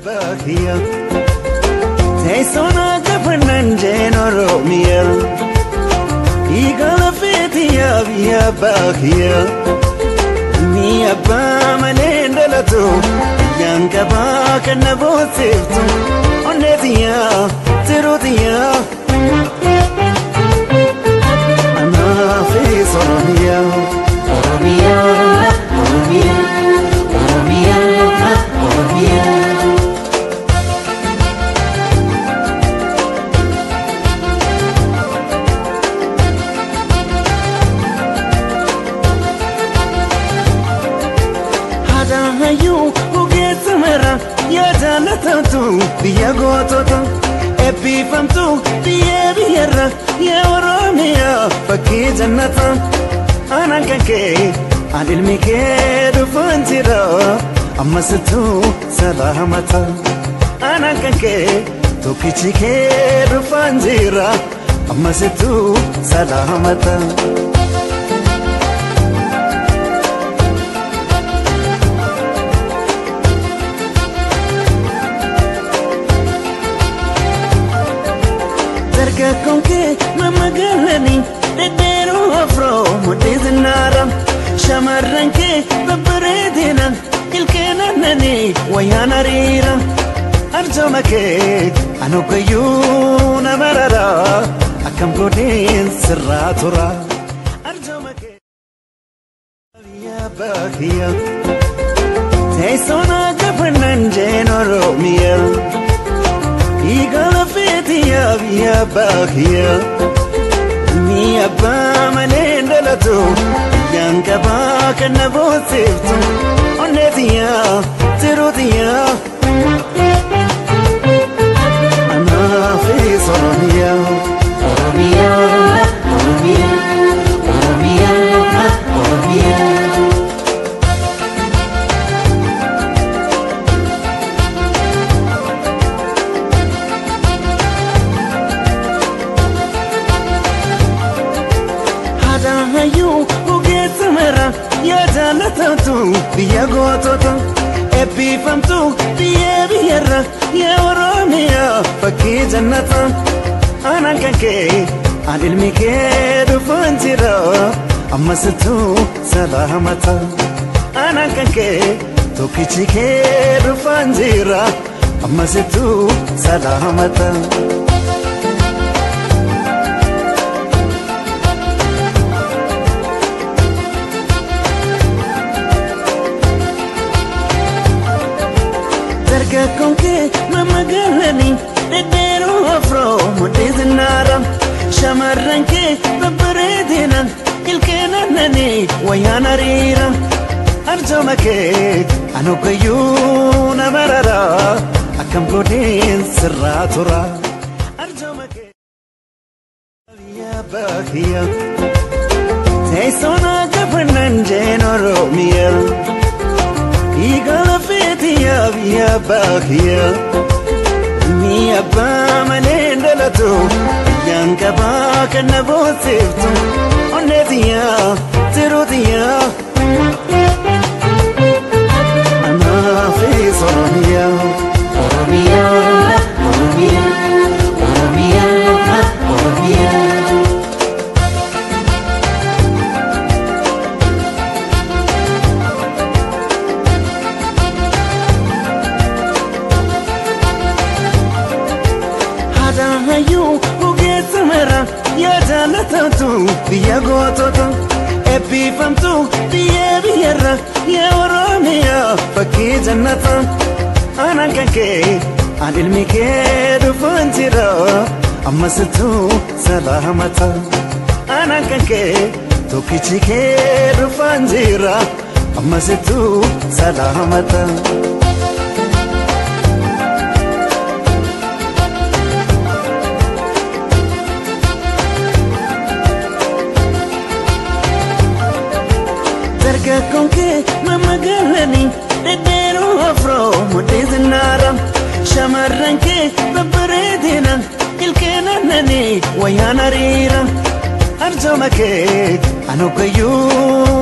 abbaa kiyya. Teessoon gafannan jeen Oromiyaa. Dhiiga lafeetiyyaa biyya abbaa kiyya. Ni abbaa malee dhalatu biyyaan qabaa kan na boonsiftu. Onneetiyyaa tiruutiyyaa. Anaafis Oromiyaa. Oromiyaa, Oromiyaa, Oromiyaa, Oromiyaa. Haadha ogeessa mara yaa jaalatamtu biyya gootota eebbifamtu biyya biyyarra yaa Oromiyaa fakkii jannata. Aanaan kan kee aan ilmi kee dhufaan jira ammasittuu salaamata. Aanaan kan kee tokkichi kee dhufaan jira ammasittuu salaamata. Dargaggoon kee mammagalanii dhedheeroo afroo mudhii zinnaara. Shamarran kee babbareedina ilkeen aannanii wayyaan hariira. Arjooma kee anoggayyuu na marara akkam godheen sirraa tura. Arjooma kee biyya abbaa kiyya. Teessoon gafannan jeen Oromiyaa. Dhiiga lafeetiyyaa biyya abbaa kiyya. Ni abbaa malee dhalatu biyyaan qabaa kan na boonsiftu. Onneetiyyaa tiruutiyyaa. Anaafis Oromiyaa. Oromiyaa, Oromiyaa, Oromiyaa, Oromiyaa. Haadha ogeessa mara yaa jaalatamtu biyya gootota eebbifamtu biyya biyyarra yaa Oromiyaa fakkii jannata. Aanaan kan kee aan ilmi kee dhufaan jira ammasittuu salaamata. Aanaan kan kee tokkichi kee dhufaan jira ammasittuu salaamata. Dargaggoon kee mammagalanii dhedheeroo afroo mudhii zinnaara. Shamarran kee babbareedina ilkeen aannanii wayyaan hariira. Arjooma kee anoggayyuu na marara akkam godheen sirraa tura. Arjooma kee biyya abbaa kiyya. Teessoon gafannan jeen Oromiyaa. Dhiiga lafeetiyyaa biyya abbaa kiyya. Ni abbaa malee dhalatu biyyaan qabaa kan na boonsiftu. Onneetiyyaa tiruutiyyaa. Anaafis Oromiyaa. Oromiyaa, Oromiyaa, Oromiyaa, Oromiyaa. Haadha ogeessa mara yaa jaalatamtu biyya gootota eebbifamtu biyya biyyarra yaa Oromiyaa fakkii jannata. Aanaan kan kee aan ilmi kee dhufaan jira ammasittuu salaamata. Aanaan kan kee tokkichi kee dhufaan jira ammasittuu salaamata. Dargaggoon kee mammagalanii dhedheeroo afroo mudhii zinnaara. Shamarran kee babbareedina ilkeen aannanii wayyaan hariira. Arjooma kee anoggayyuu.